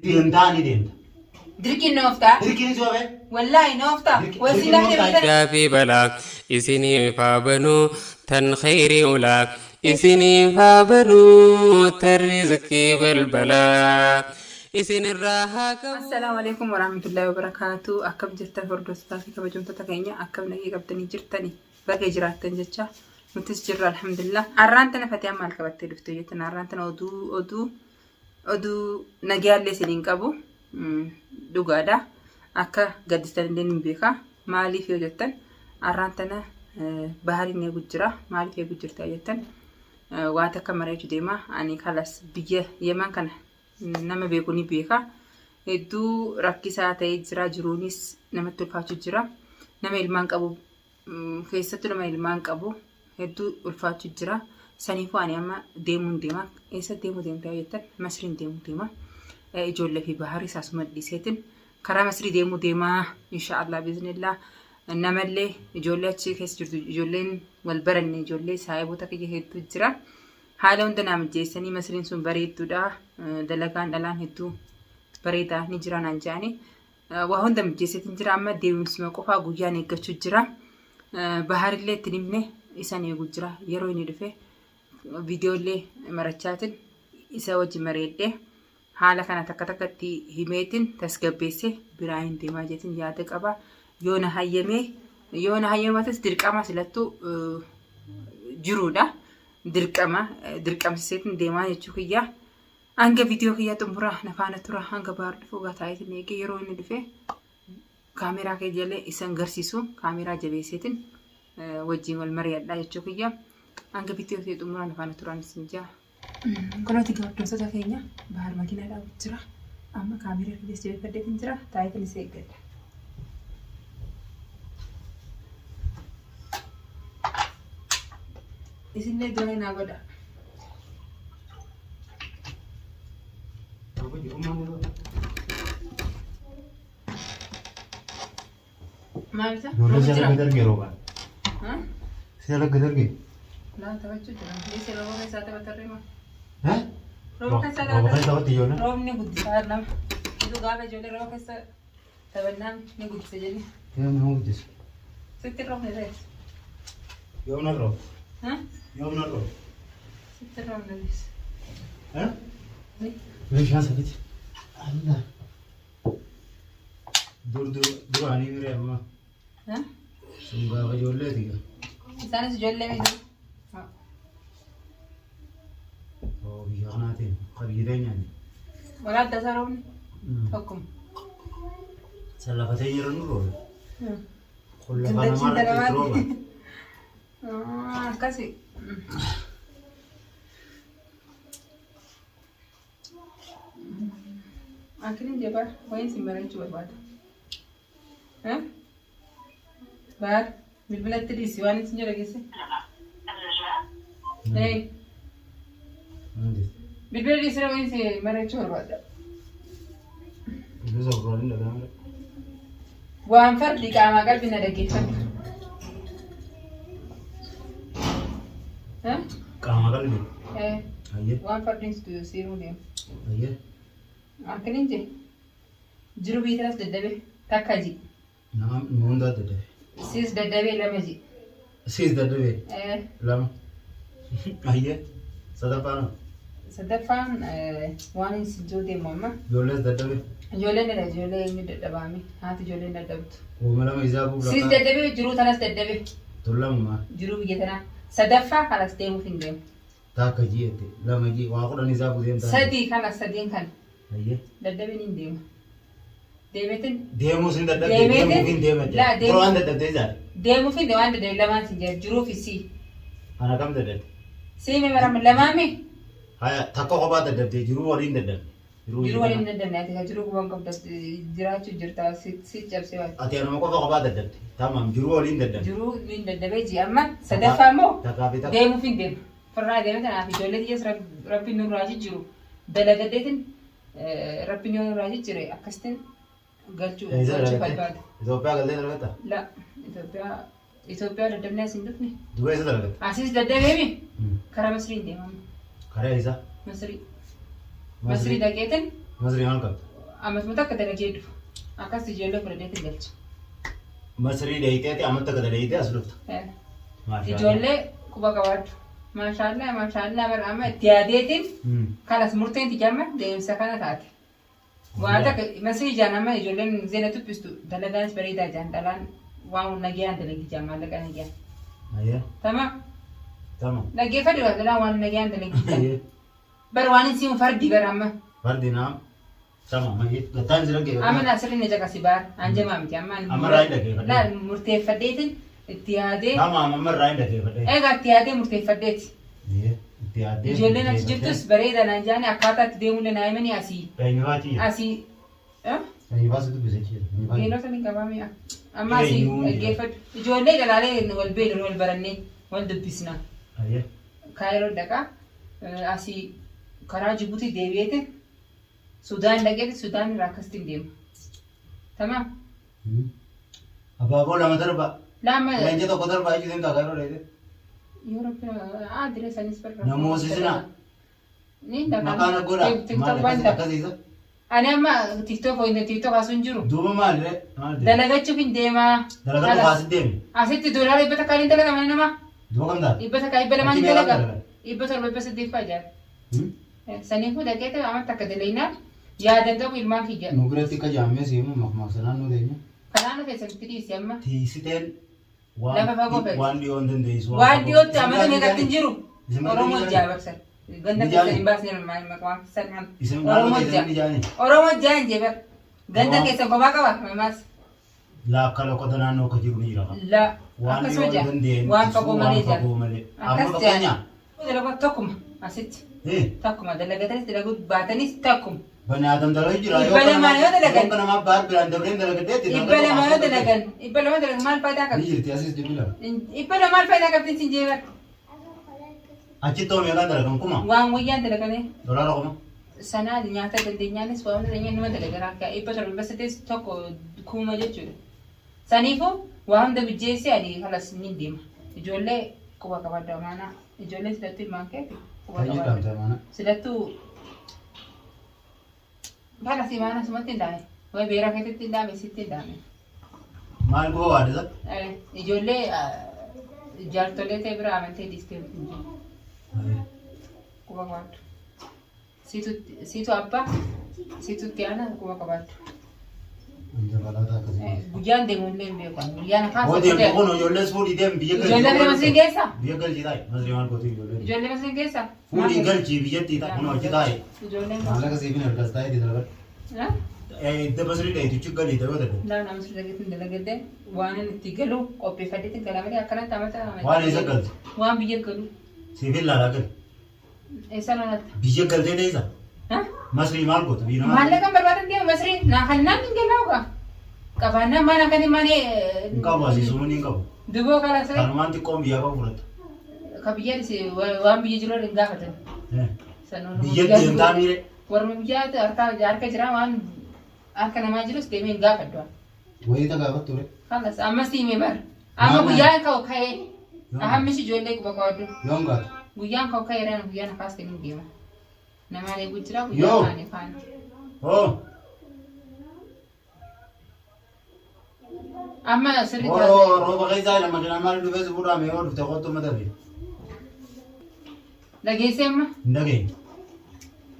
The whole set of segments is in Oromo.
Deemtaa ni deemta. Dirqiin na ooftaa? Dirqiin si oofee? Wallaahi na ooftaa? Dirqiin Wasiilaa na ooftaa? kee Gaaffii balaa isiniif haa banuu tan kheyrii ulaa isiniif haa banuu tan rizqii balbalaa isinirraa haa qabu. Assalaamu alaikum warahmatullahi wabarakaatu. Akkam jirtan hordoftoota fi kabajamtoota keenya akkam nagee qabdanii jirtani baga jiraattan jecha nutis jirra alhamdulillah. Arraan tana fatiyaan maal qabattee dhufte jettan arraan tana oduu oduu Oduu nagayaallee isin hin qabu. Dhugaadha. Akka gaddistan illee hin beeka. Maaliif yoo jettan arraan tana bahariin eegu jira. Maaliif eegu jirta jettan waa takka mari'achuu deema. Ani kalas biyya Yemen kana nama beeku ni beeka. Hedduu rakkisaa ta'ee jira. Jiruunis namatti ulfaachuu jira. Nama ilmaan qabu keessattuu nama ilmaan qabu hedduu ulfaachuu jira. Saniifuu ani amma deemuun deema. Eessa deemuu deemta yoo jettan Masriin deemuu deema. Ijoollee fi baharii isaasuma dhiiseetiin karaa Masrii deemuu deema. Inshaallah biiznillah. Namallee ijoollee achi keessa jirtu ijoolleen wal baranne ijoollee saahiboota kiyya hedduu jira. Haala hunda naa mijeessanii Masriin sun bareedduudha. Dalagaan dhalaan hedduu bareedaa ni jira naan jedhanii. Waa hunda mijeesseetiin jira amma deemsuma qofaa guyyaan eeggachuu jira. Baharillee itti himne isan eegu jira yeroo inni dhufe viidiyoolee marachaatiin isa wajji mareedhee haala kana takka takkatti himeetiin tasgabbeessee biraa hin deemaa jeetiin yaada qaba. Yoo na hayyamee yoo na hayyamates dirqama silattuu jiruudha. Dirqama dirqamsiseetiin deemaa jechuu kiyyaa. Hanga video kiyya xumuraa na faana tura hanga baar dhufu gaa taa'eetiin eegee yeroo inni dhufe kaameraa kee jalee isan garsiisu kaameraa jabeesseetiin wajjin wal mari'adhaa jechuu kiyya hanga video kiyya xumuraa na faana turaan isin jaa. Kunooti hordoftoota keenya baar makiinaa dhaabu jira. Amma kaameraa kiyya jabeeffadheetiin jira taa'eetiin isa eeggadha. Isinillee du'aa naa godha. Maal isa? Ijoollee si jala gad arge roobaan. Si jala gad arge. Laal taphachuu jira. Dhiisi rooba keessaa taphatarree maa? Rooba Rooba keessaa keessa taphatti ijoolleen. Roobni guddisaa nama. Ituu gaafa ijoollee rooba keessa taphannaan ni guddisa jedhi. Yoom nama guddisu? Sitti roobni rees. Yoom na rooba? Yoom na rooba? Sitti roobni rees. Meeshaa sadiiti. Allah. Dur dur duraanii miree amma. Sun gaafa ijoolleeti gaa. Isaanis ijoollee miti. Oo biyya kanaatiin qabiyyee teenyaani. Walaa adda isaa roobni tokkuma. San lafa teenya irra nu roobe. Kun lafa Dachiin namaa irratti itti talamaati. rooba. Akkasi. Akinin jabaa wayin sin bareechuu barbaada. Baar bilbilatti dhiisi waan isin jedhe geesse. Hey, bilbila dhiisira wayin si bareechuu barbaada. Bilbila gurraan hin dhaga'amne. Waan fardi qaamaa qalbi na dhaggeeffadhu. Qaama qalbi. Hayyee. Waan fardiin siiruu deemu. Hayyee. Akkinin jee. Jiru biyya tanas dadhabe takka ji. Nama nu hundaa dadhabe. Siis dadhabee lama ji. Siis dadhabe lama. Ayyee sadaffaan hoo? Sadaffaan waan hin sijjuu deemu amma. Ijoollees dadhabe. Ijoolleen dha ijoollee eenyu dadhabaame haati ijoolleen dadhabdu. Uuma lama isaa buuf Siis lakkaa. dadhabee jiruu tanas dadhabe Tun lamumaa. jiruu biyya tanaa. Sadaffaa kanas deemuuf hin deemu. Taakka ji'ette lama ji'e waa kudhan isaa buuseen taate. Sadii kana sadiin kana. Hayyee. Dadhabeen hin deema. Deemeetin. Deemuus hin dadhabde Deemeetin. deemuuf hin deematte. Laa, deemu- Dura waan dadhabdee jaal. Deemuuf hin waan dadhabe lamaan sin jira jiruu fi sii. Ana kam dadhabde? Sii mee marama lamaan mee? Haya takka kophaa dadhabde jiruu waliin dadhabde. Jiruu waliin dadhabne ati ka jiruu guban qabda jiraachuu jirta si si cabsee waati. Ati anuma qofa kophaa dadhabde. Tamam jiruu waliin dadhabde. Jiruu niin dadhabee ji amma sadaffaa immoo Takkaa fi takka. deemuuf hin deema. Firraa deeme tanaaf ijoollee tiyyas rabbiin nurraa jijjiru dalagadheetin rabbiin yoo nurraa jijjire akkasitin galchuu Eessa galchuu dalagatte? barbaada. Itoophiyaa galtee dalagatta? La Itoophiyaa Itoophiyaa daddabnee as hin dhufne. Duba eessa dalagatta? Asiis daddabeemi karaa Masrii hin deemamu. Karaa eessa? Masrii. Masrii dhaqeetin Masrii maal qabda? Amatuma takka dalagee dhufa. Akkas ijoollee fudhadheetiin galcha. Masrii dheeyiteeti amma takka daleeyitee as dhufta. Ijoollee quba qabaadhu. Maashaallaa maashaallaa bara amma itti yaadeetiin kanas murteen tijama deemsa kana taate. Waa takka masrii ijaan amma ijoolleen zeena tuppistu dalagaanis bareedaa ijaan dhalaan waan nagayaan dalagi ijaan maallaqa nagayaan. Tamam. Tamam. Dhaggeeffadhu dhalaan waan nagayaan dalagi ijaan. Bara waan hin fardi bara amma. Fardi naam. Tamam. Gattaan jira kee. Amma naasirri na caqasi baar anjamaa miti amma. Amma irraa hin dhaggeeffadhe. Laal murteeffadheetiin itti yaadee. Tamam amma irraa hin dhaggeeffadhe. Egaa itti yaadee murteeffadheeti. Itti yaadee. Ijoolleen achi jirtus bareeda naan jaani akkaataa itti deemullee naa himanii asii. Eenyufaa ciyya. Asii. Eenyufaa si dubbise ciyya. Geenota ni qabaamee amma asii dhaggeeffadhu. Ijoollee dhalaalee wal beeknu wal barannee wal dubbisna. Kaayiroo dhaqaa asii karaa Jibuutii deebi'eeti Sudaan dhaqeeti Sudaan irraa akkasitti deema. Tamam. Abaaboo lama darba. Lama. Leenca tokko darba jechuun deemtaa kaayiroo dheedee. Yoo rabbi adire sanis barra. Namoosisina. Ni dhaqa. Maqaan godha. TikTok banta. Akkasiisa. Ani amma TikTok hoyne TikTok asun jiru. Duuba maali ree? Dalagachuuf hin deemaa. Dalagaa qofa asitti deemi. Asitti doolaara dhibba takka hin dalagama nama. Duuba kam taate? Dhibba takka dhibba lamaan hin dalaga. Dhibba torba dhibba saddeet fa'aa jira. Saniifuu dhaqee ta'e amma takka dalaginaan yaadan qabu ilmaan kiyya. Nu biratti akka jaammee seemu makmaaksa naannoo teenya. Kanaanuu keessatti dhiisi amma. Tiisiteen Lafa fagoo feeti. waan dhiyoo hin dandeessu. Waan dhiyootti amata meeqatti hin jiru. Oromoo jaabarsan. Ganda keessa hin baasne maqaan keessan. Oromoo jaa. Oromoo jaa hin jeebar. Ganda keessa kophaa qaba mamaas. Laakka loqota naannoo akka jiru ni jira. La. Waan Akkasuma dhiyoo jaa. hin dandeenye. Waan fagoo malee jaa. Waan fagoo malee. Amma Akkas fakkeenyaa. jaa. Tokkuma asitti. Tokkuma dalagatanis dalaguu baatanis tokkuma. Bani Adam dalaguu jira. Dhibba lamaan yoo dalagan. Yoo namaa baar biraan dabreen dalagaddeetti. Dhibba lama yoo dalagan. Dhibba lama dalagan maal faayidaa Ni qabdi? jirti asis dhibbi lama. Dhibba lama maal faayidaa qabdi sin jeebar? Achitti hoo meeqaan dalagan kuma? Waan wayyaan dalaganii. Dolaara kuma? Sanaa nyaata dandeenyaanis waan dandeenyaan numa dalagan akka dhibba torba dhibba saddeet tokko kuma jechuudha. Saniifuu waan hunda bijjeessee ani kalas ni deema. Ijoollee quba qabadda maanaa. Ijoollee silattuu ilmaan keeti quba qabadda. Silattuu kalas imaana sumatti hin daame. Wayi beeraa keetitti hin daame sitti hin daame. Maal quba waadisa? Ijoollee jaartolee ta'e bira amantee dhiistee hin jiru. Quba qabaadhu. Siitu abbaa, siitu itti aanaa quba qabaadhu. Guyyaan deemu illee hin beeku. Guyyaan Hoo deemtu kun ijoollees fuudhii deemi biyya galchii. Ijoollee masrii keessa? Biyya galchii taa'i. Masrii maal gootu ijoollee? Ijoollee masrii keessa? Fuudhii galchii biyyattii taa'i. Kun hojii taa'i. Ijoolleen Maallaqa siifin ergas taa'ee dalagadhu. Idda masrii dheeytuchi galii ta'uu ta'e. Laa nama sirrii dalageetiin dalagadde waan inni itti galu qopheeffadheetiin gala malee akkanatti amata. Waan eessa galtu? Waan biyya galu. Siifin laalaa gali. Eessa laalta? Biyya galtee dheessa? Masrii maal gootu biyya namaa? Maallaqa barbaadan deemu masriin naa kannaan hin galaa ogaa. Qabaannaan maal akkanii malee. Hin qabu asii sumuun hin qabu. Duboo karaa siree. Kanumaan xiqqoon biyyaa qabu fudhata. Ka biyya waan biyya jiru hin gaafatan. Biyya deemtaa miire. Warra biyyaa harka jira waan harka namaa jirus deemee hin gaafadhu. Wayita gaafattu ture. Kalas amma siimee bara. Amma guyyaan ka'u ka'ee. Ahammishi ijoollee quba qabaadhu. Yoon gaatu. Guyyaan ka'u ka'ee raan guyyaan akkaas ta'e hin deema. Namaan eeguu jira guyyaan kaane kaane. Hoo. Amma sirriitti Hoo rooba keessaa ilma makiinaa maal dhufee si fuudhaa mee yoo dhufte kottu mata fi. Dhageessee amma? Hin dhageenye.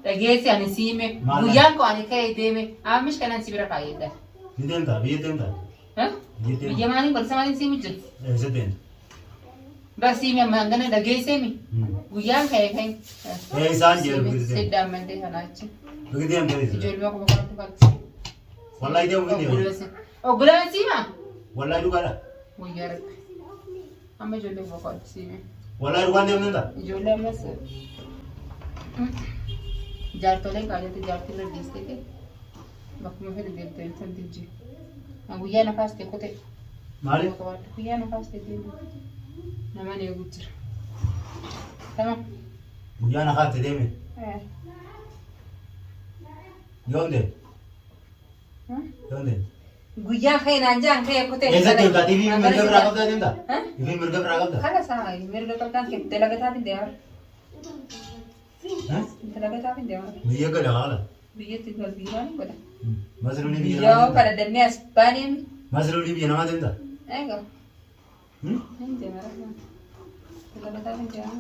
Dhageesse ani siime. Guyyaan koo ani ka'ee deeme. Ammish kanan si bira kaayedha. Ni deemtaa biyya deemtaa? Biyya maaliin godhisa maaliin siimu jiru? Eessa deemta? Bar siime amma hangana dhageessee mi? Guyyaan ka'ee ka'e. Eessaan jedhu biyya deemta? Siddaan mandee kanaa achi. Biyya deemta eessa? Ijoollee kuma kanatti fakki. Wallahi deemu hin deemu. Oggulaan siima? Wallahi dhugaadha. Guyyaa rabbi. Amma ijoollee kuma kanatti siime. Wallahi dhugaan deemu danda'a. Ijoollee ammas jaartolee kaayyotti jaartii irra dhiistee bakkuma fedhe deemtee wanti jiru. Guyyaa nafaas ta'e kutee. Maaliif? Guyyaa nafaas ta'e deemu. Namaan eeguu jira. Tamam. Guyyaa nafaatti deeme. Yoom deeme? Yoom deeme? Guyyaa ka'e naan jaan ka'e kutee. Eessa deemtaa? TV mirga biraa qabdaa deemtaa? TV mirga biraa qabdaa? Kana isaa mirga qabdaan kee dalagataa deema. Dalagataa deema. Biyya gala haala. Biyyatti gal biyyaan godha. Masruunii biyya Biyyaa namaa deemta? kadhadhannee as baanee Masruunii biyya namaa deemta? Egaa. Hmm? Hin deema rakkoo. Dabalataa hin deema.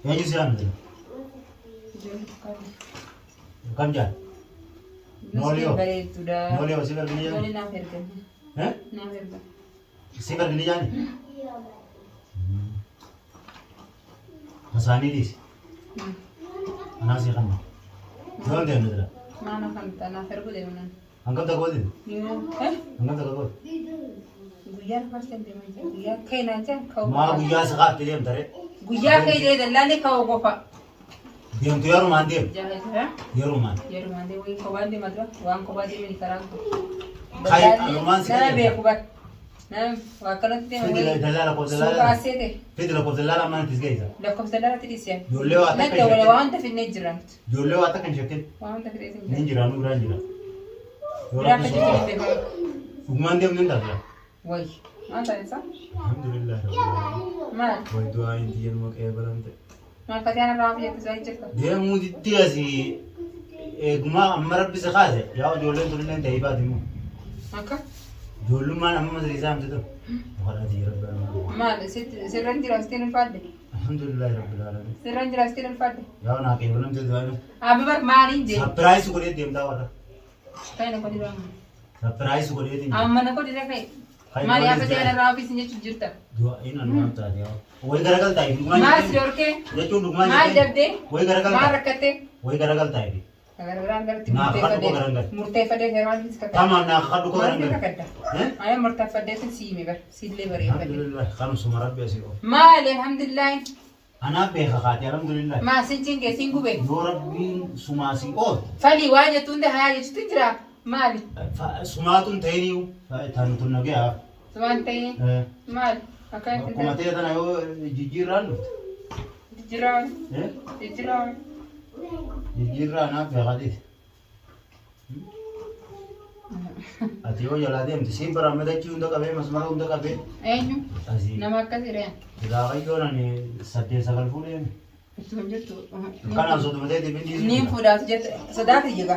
Eenyu si yaamte? Ijoollee tokko. Kam jaal? Nooliyoo. Bareedduudha. Nooliyoo si bargini jaani? Noolii naaf ergan. Eh? Naaf ergan. Si bargini jaani? Hasaanii dhiisi. Anaa si kanna. Yoon deemte jira. Maana kan naaf ergu deemnan. Hangam takka oolti? Yoo. Eh? Hangam takka oolti? Guyyaa lafaas deemaa jira. Guyyaa keenyaa jira. Ka'uu Maa qofa. guyyaa si kaafte deemta ree? Guyyaa kee jee dallaalli ka'uu qofa. Deemtu yerumaan deemu. Jaallatara. Yerumaan. Yerumaan deemu waan kophaa deema dura waan kophaa deemani karaa kun. Kai, Dallaalli anumaan si nama qajeelcha. beeku bar. Nama waa akkanatti deema Fidi wayii. dallaala koo dallaala. Suuqaa seete Fidi lakkoofsa dallaala ammaan itti geessa. lakkoofsa dallaalatti dhiisee. Ijoollee waa takka Natti hin wala shakkin. waan hunda fidnee jirra nuti. Ijoollee waa takka hin shakkin. Waan hunda fidnee Ni jira. jira nu biraan jira. Yoo Biraa rabbi akka si jirtu beekamu. Dhugumaan deemnu hin taatu. Wayi. Maal ta'e isaa? Alhamdulillah rabbil alamin. Maal? Way du'aa inti jennu qeebalamte. Maal fatiyaan irraa waan jettu isaa jirta? Deemuu diddee asii eegumaa amma rabbi si kaase yaa ijoolleen tun illee ta'ii baati immoo. Akka? Ijoollummaan amma masrii isaa hamte ture. Kadhaati rabbi alamin. Maal? Sirran jira sitiin ulfaadde? Alhamdulillah rabbil alamin. Sirran jira sitiin ulfaadde? Yaa naa qeebalamte du'aa. Abba bar maaliin jee? Sapiraayis godhee deemtaa warra. Kai na kodira. Sapiraayis godhee deemta. Amma na kodira kai. Kai Maal na yaa kodira. fatiyaan irraa ofiisin jechuun jirta? Du'aa inni anumaan taate yaa. Way garagaltaa dhugumaan Maal si jettee. dhorkee? Jechuun dhugumaan Maal jettee. dabdee? Way garagaltaa. Maal rakkattee? Way garagaltaa jedhi. Gargaraan garatti Naa kadhu koo murteeffadhee garangal. murteeffadhee seera maaliif si kakadda? Tamaam naa kadhu koo Maaliif garangal. kakadda? Eh? Ani murteeffadhee sin siime bar sillee bareeffadhe. Alhamdulillah kanuma rabbi asii oofu. Maali alhamdulillah Anaaf beeka kaate alhamdulillah. maa sin cingee sin gube. Yoo rabbiin sumaa si oolu Falii waa jettu hunda hayaa jechuutu jira maali? sumaatuun ta'iniyu tan tun nagayaa. Sumaan ta'ee maali? Akkamitti Akkuma ta'e tana yoo jijjiirraan dhufte. jijjiirraa Eh? jijjiirraa Jijjiirraa anaaf beekaatiif. Ati yoo jalaa deemte siin bara madachii hunda qabee masmara hunda qabee. Eenyu? Asii. Nama akkasii reen. Waaqayyoon ani 8 9 fuudhee. Ittuma jirtu. Kanaan soduma ta'e deebiin dhiisuu. Niin fuudhaatu jette sodaatu jiga.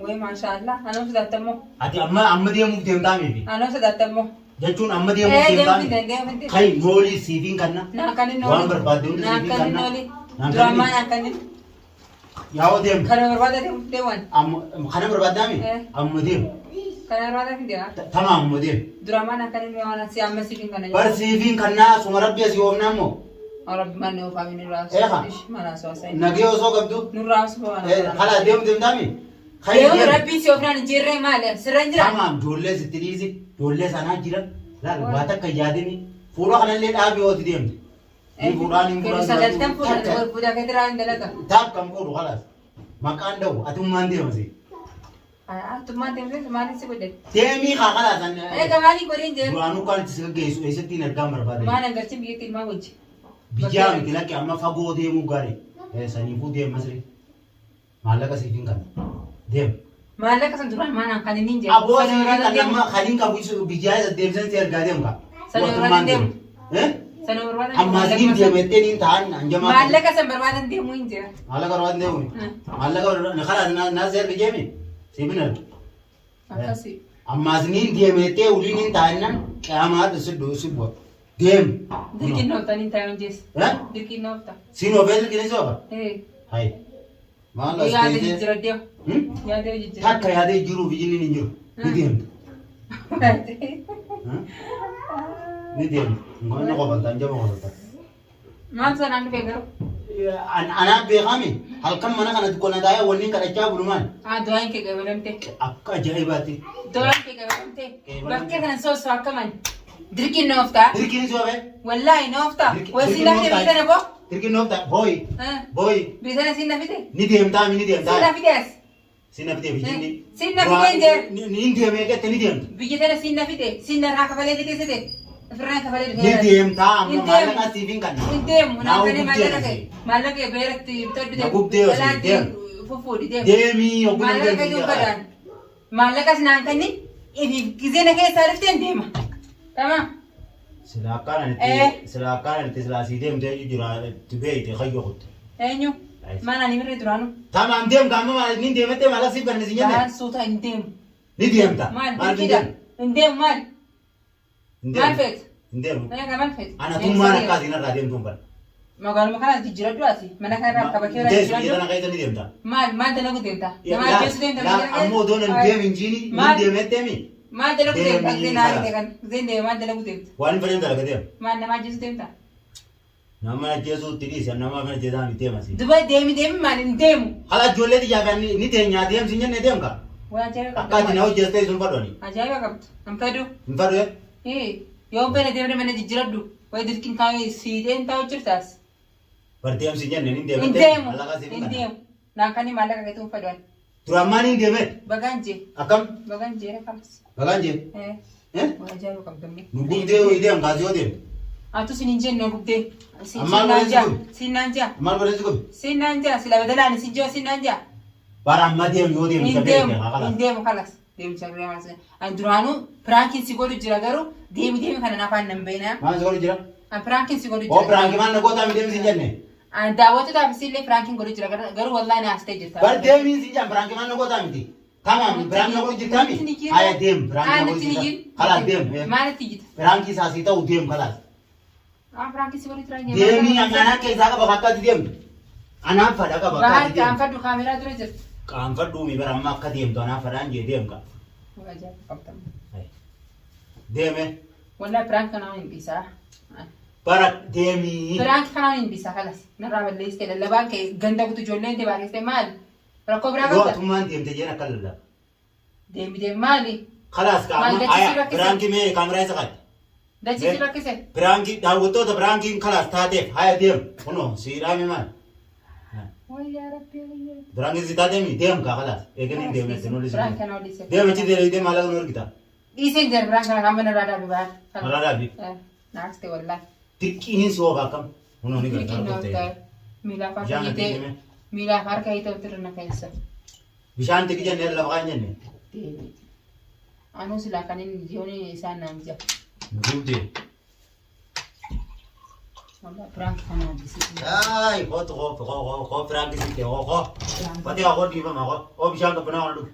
Way maashaallah anoo sodaattammoo. Ati amma amma deemuuf deemtaa miti. Anoo sodaattammoo. Jechuun amma deemuuf Ee deemtaa deemuu miti. hin deemuu hin Kai noolii siifiin kanna. Naan kan inni Waan barbaadde hunda Naan siifiin kan inni kanna. oli. Naan kan Duraan maa inni. naan kan inni. Yaa'oo deemu. Kana barbaada deeman. Amma kana barbaaddaami? Eh. Amma deemu. Kana barbaada hin deema. Tama amma deemu. Duraan maa naan kan inni waan si amma siifiin kana Bar siifiin kannaa suma rabbi asii oofnaa immoo. Rabbi manni oofaa mi nurraa Eeha. Mana soosai. Nagee osoo qabdu. Nurraa osoo Eh, Hala deemu deemtaami? Kai Deemu deemu. rabbiin si oofnaan hin jirre maali? Sirra hin jiraa? Tamaam ijoollee sitti dhiisi. Ijoollee sanaa jiran. Laal waa takka yaadini. Fuula kanallee dhaabii hooti deemte. Ni fuudhaan hin Kennu fuudhaan. sagaltan fuudhan fuudhaa keetiraa hin dalaga. Taakka hin fuudhu kalaas. Maqaan da'u atummaan deema si. Atummaan deemtee maaliin si godhe? Deemii haa kalaas. Egaa maaliin godheen jee? Duraanuu kan itti si gaggeessu eessatti hin argaan barbaada. Maal hangarchin biyyatti ilmaan wajji? Biyyaa miti lakki amma fagoo deemuu gaarii. Saniifuu deem masri. Maallaqa siif hin qabne. Deem. Maallaqa san duraan maanaan kan inni hin jedhu. Aboo siif hin qabne amma kan hin qabu isu biyyaa isa deemsan si ergaa deemu kaa. Sana Mootummaan barbaadan deemu. deemu. Eh? Sana barbaadan Amma asiin deemettee niin ta'an hanjamaa. Maallaqa san barbaadan deemuu hin jira. Maallaqa barbaadan deemu. Maallaqa barbaadan karaa naa seerri jeemi. Siif hin ergu. Akkasii. Amma asiniin deemettee uliin hin taa'innan qiyaamaa si si bu'a. Deem. Dirqiin ooftan hin taa'an jees. Eh? Dirqiin oofta. Siin oofee dirqiin si oofa? Ee. Hayi. Maal as Yaada teessee? jijjiiradhee. Hmm? Yaada jijjiiradhee. Takka yaadee jiruuf ijinni hin jiru. Ni deemta. Hmm? Ni deemta. Inni qobalta, jaba qobalta. Maal sanaan dhufee garuu? Anaa beekame halkan mana kana xiqqoo taa'ee wanni kadhachaa bulu maal? Ah, du'aan kee qabalamte. Akka ajaa'ibaatti. Du'aan kee qabalamte. Qabalamte. Bakkee kana soosoo akka mani. Dirqiin na ooftaa. Dirqiin si oofee? Wallaahi na ooftaa. Wasiin na fide biitana boo. Dirqiin ooftaa. Booyi. Booyi. Biitana siin na fide. Ni deemtaa mi ni Siin na deemtaa. fide as. Si na fide bijinni. Siin na fide hin jee. Ni deemee gette ni deemta. Biyya tana siin na fide. Siin narraa kafalee fide site. Ofirraan kafalee Ni dhufee. deemtaa amma Hin deemu. maallaqa siif hin kanna. Hin deemu. Naa Naan kanee gubdee maallaqa asii. kee. Maallaqa beeratti bitadhu Na gubdee asii, deemu. Fuffuudhi deemu. Deemii ogummaa Maallaqa deemti kayyuu badaan. Maallaqas naan kanni ifiif gizee na keessaa dhuftee hin deema. Tamam. Silaa akkaan Eh. itti silaa akkaan itti silaa sii deemtee jira itti beeyte kayyoo kutte. Eenyu? Maal ani mirree duraanuu? Tamaam deem kaama maal ni deemattee maal asii banne si jenne? Bahaan suuta hin deemu. Ni deemta. Maal Maal hin dirqiidha? deemu? Hin deemu maal? Hin Maal deemu. feeta? Hin deemu. Egaa maal feeta? Ana tummaan akkaasiin irraa deemtuun bara. Magaaluma kana jijjiiradhu ati. Mana kana irraa qabachuu irraa Deessu biyya jijjiiradhu. tana keessa ni deemta. Maal maal dalagu deemta? Nama ajjeesu deemta Laal biyya kana ammoo odoon hin keessa? deemin jiini ni Maal? deemettee mi? Maal dalagu deemta? Deemii Zeen aarite karaa. kan. Zeen deema maal dalagu deemta? Waan hin fedhan dalaga deema. Maal nama ajjeesu deemta? Nama ajjeesuu itti dhiisi nama mana ajjeesaa miti deema si. Duba deemi deemi maal hin deemu. Hala ijoollee xiyyaa kan ni teenyaa deemsi hin jenne deemka. Waan ajaa'iba Akka ati qabdu. na hojjettee sun fadhooni. Ajaa'iba qabdu. Hin fedhu. Hin fadhu Ee, yoo hin fedhe deemne mana jijjiiradhu. Wayi dirqiin taa'ee siidheen taa'u jirtaas. Bar deemsi hin jenne ni Hin deemte. deemu. Mallaqa siif Hin kenna. deemu. Naan kan maallaqa keetu hin fedhu ani. Duraan maal hin deemet? Bagaan jee. Akkam? Bagaan jee kalas. Bagaan jee? Ee, Eh? waan ajaa'iba qabdu ammoo. Nu gubdee ho'i deem kaasii yoo deemte. Atu sin hin jenne gubdee. Ammaan Sin naan jaa. godhe Sin naan jaa. Maal godhe si gubi? Sin naan jaa. Sila badalaan sin jaa sin naan jaa. Bara amma deem yoo deemte Hin deemu. beekte haa Hin deemu kalas. Deemsa deemaa. Ani duraanuu piraankiin si godhu jira garuu deemi deemi kana nafaan nan beena. Maal si godhu jira? Ani piraankiin si godhu Oo jira. piraanki maal na gootaa mi deemsi hin jenne? Ani daawwattotaaf isillee piraankiin godhu jira garuu wallahi na haastee jirta. Bar deemiin si jaan piraanki maal na gootaa miti? Tamaam piraanki na godhu jirtaa mi? Haya deem piraanki na godhu jirta. Kalaas deem. Maalitti iyyita? Piraanki isaa si ta'u deem kalaas. Ah, piraankiin si godhu jira. Deemii anaan keessaa qaba akka ati deemtu. Anaan fadha qaba akka Bahaan ati deemtu. qaanfadhu kaameraa dura jirti. Qaanfadhuu mi bara amma akka deemtu anaan fadhaan jee deem ka. Waa ajaa'iba qabda. Deeme. Wallahi piraanki kanaa hin dhiisaa. Bara deemii. Piraanki kanaa hin dhiisaa kalas. Narraa balleessite lallabaan kee ganda guutuu ijoolleen ta'e bareessite maali? Rakkoo biraa Yoo qabda? atummaan deemte jeen akka lallaba. Deemi deemi maali? Kalaas ka Maal amma dachii si aya rakkise? piraanki mee kaameraa isa qaadi. Dachii si rakkise? Piraanki daawwattoota piraankiin kalaas taateef haya deem. Kunoo siidhaame maal? Wayyaa rabbii wayyaa. Piraankiin si taateemi deem kaa kalaas. Eeganii hin deemne isin olli Piraanki si. kana olise. Deem achi deemee maallaqa nu ergita. Dhiiseen jira piraanki kana kan mana irraa dhaabe bahaan. Maraa dhaabi. Naafte wallahi. Xiqqiniin si oofa akkam. Kunoo ni Dirqiin gargaara naaf ta'e. Miilaaf harka Bishaan hiitee. ati hime. Miilaaf harka hiitee ofirra na keessa. Bishaan xiqqi jennee lafa kaan jenne. Deemi. Anuu silaa kan inni yooni isaan naan jira. Nu gubdee. Wallahi piraanki kana olise. Ay, kootu koo koo koo koo piraanki si ta'e koo koo. Fatee koo dhiifama koo. Koo bishaan qabbanaa waan dhufu.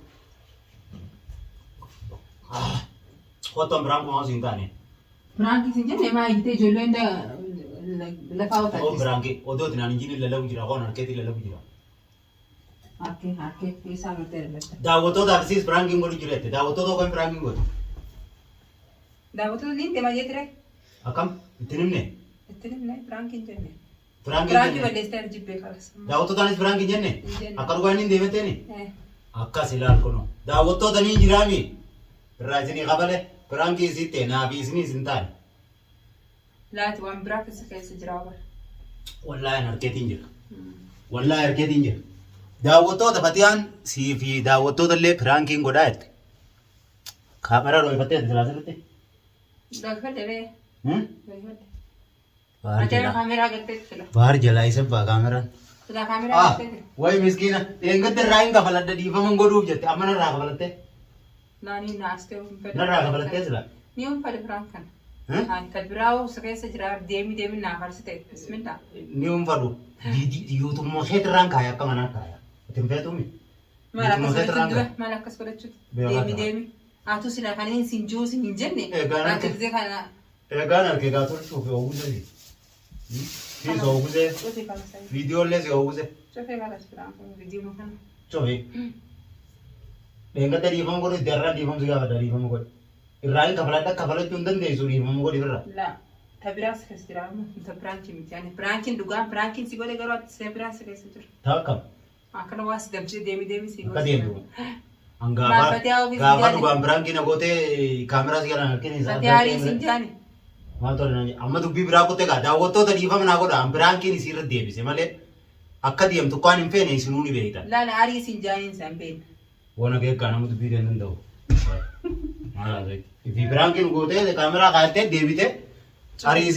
Kootoon piraanki moo siin taane. Piraanki sin jenne maa hiitee ijoolleen lafaa Koo otaachise. piraanki odoo tinaan injiniin lallabu jira koon harkeetiin lallabu jira. Harkee harkee isaa gartee lallabta. Daawwattootaaf siis piraankiin godhu jira jette. Daawwattoota kan piraankiin godhu. Daawwattoota ni deemaa jee ture. Akkam ittiin himne? Itti himne piraanki hin jenne. Piraankiin Piraanki jenne. balleessitee jibbee kalas. Daawwattootaanis piraankiin jenne? Hin jenne. Akka dhugaa inni hin deemetteeni? Eh. Akkas ilaal kunoo. Daawwattoota ni jiraami. Irraa isinii qabale piraankii isii ta'e naa fi isinii isin taane. Laati waan biraa keessa keessa jira bara. Wallaahi an harkeetiin jira. Wallaahi harkeetiin jira. Daawwattoota Fatiyaan sii fi daawwattoota illee piraankiin godhaa jette. Kaameraa dhoofattee silaa sirriitti. Dhagfadhe bee. Hmm? Dhagfadhe. Baar Ajaa'iba jalaa. kaameraa galtee sila. Baar jalaa isa baa kaameraan. Sila kaameraa Ah, galtee. wayi miskiina. Dheengadda irraa hin kafaladha dhiifama godhuuf jette. Amma narraa kafalattee. Naanii naastee hin fedhe. Narraa kafalattee sila. Ni hin fedhe piraank kana. Hmm? Ani kan biraa si keessa jira deemi deemi naaf arsite. Bismillah. Ni hin fadhu. Yuutummaa keetirraan kaaya akka manaa kaaya. Ati hin feetuumi? Maal akkas Yuutummaa keetirraan godhachuutti kaaya. maal akkas godhachuutti? Beekaa Deemi ta'a. deemi. Atu sila kan inni sin jiru sin hin jenne. Egaa Ati gisee kana. Eegaan harkee gaa tolchuuf oowwise si. Siis oowwise. Cufee kalas. Viidiyoollee si oowwise. Cufee kalas piraank viidiyoo kana. Cufi. Dheengadda dhiifama godhu itti har'aan dhiifama si gaafadha dhiifama godhi. Irraa hin kafaladha kafalachuu hin dandeessu dhiifama godhi irra. La. Ta biraas keessa jira amma ta piraanki miti. Ani piraankiin dhugaan piraankiin si godhe garuu ati se biraas keessa jira. Taa akkam? Akkana waa si dabsee deemi deemi si Akka deemtu. An Maal gaafa Fatihaa ofiis gaafa jaale? dhugaan piraankii na gootee kaameraa si galan harkeen isaa. Fatihaa arii sin jaani. Maal tole naan jedhe. Amma dubbii biraa kuttee gaa daawwattoota dhiifama naa godha. An piraankiin isii irra deebise malee akka deemtu kan hin feene isinuu ni beektan. Laala arii sin jaaniin san beekna. Wana keekkaa nama dubbii hin danda'u. Maal haasa'e? Fi piraankiin gootee kaameraa kaa'attee deebitee arii.